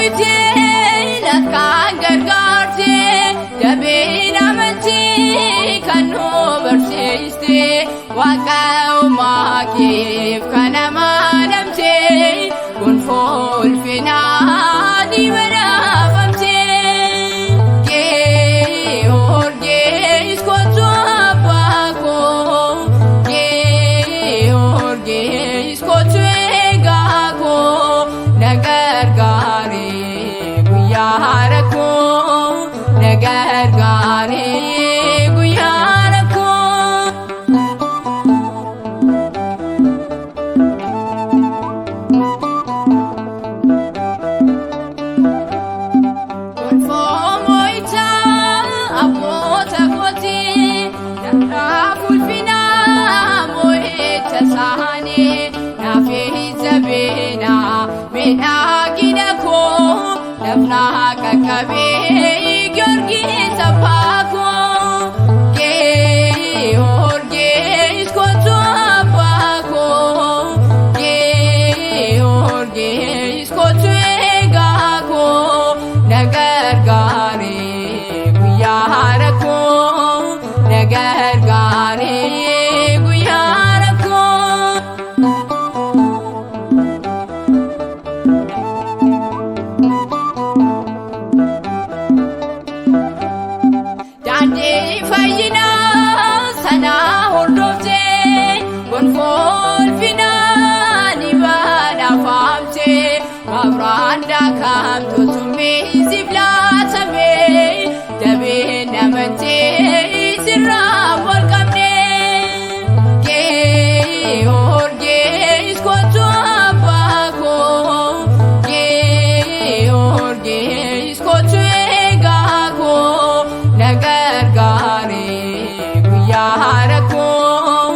Oofitee lakkaan gargaartee jabeen amantii kan nu barsiiste waaqa uumaa keef kan amanamtee gonfoo ulfinaa ni badhaafamtee. Giyoorgis kottu abbaa koo, Giyoorgis kottu eegaa koo, na gargaari guyyaa rakkoo, na gargaari guyyaa rakkoo. Gonfoo moo'ichaa abboota kootii, dandaaf ulfinaa moo'icha isaanii, naaf jabeena miidhagina koo, lafnaa qaqqabee Giyoorgis abbaa koo. Giyoorgis kottu abbaa koo, Giyoorgis kottu eegaa koo, na gargaari guyyaa rakkoo, na gargaari guyyaa rakkoo. Daandii fayyinaa sana hordoftee gonfoo ulfinaa ni badhaafamtee mabraan daakamtu siif laatame jabeen amantee sirraa walqabne. Giyoorgis kottu abbaa koo, Giyoorgis kottu eegaa koo, na gargaari guyyaa rakkoo,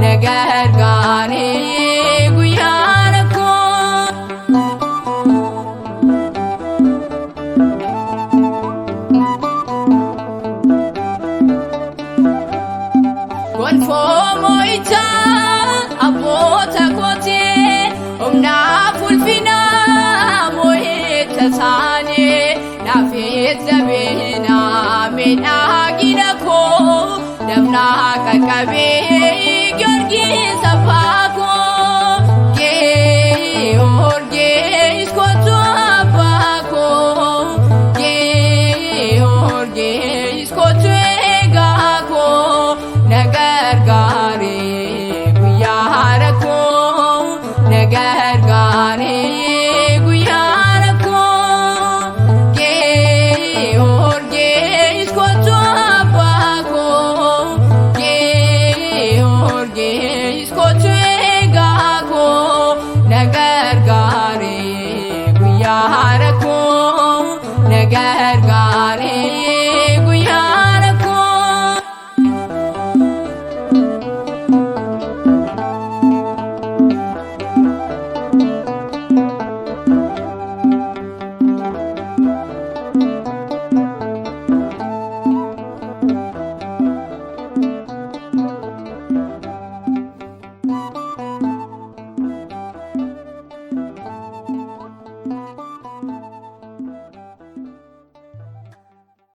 na gargaari guyyaa rakkoo. Gonfoo moo'ichaa abboota kootee, humnaaf ulfinaa moo'icha isaanii, naaf jabeena miidhagina koo, dabnaa qaqqabee Giyoorgis abbaa koo. Giyoorgis kottu abbaa koo, Giyoorgis kottu eegaa koo, na gargaari guyyaa rakkoo, na gargaari guyyaa rakkoo. Giyoorgis kottu abbaa koo, Giyoorgis kottu eegaa koo, na gargaari guyyaa rakkoo, na gargaari.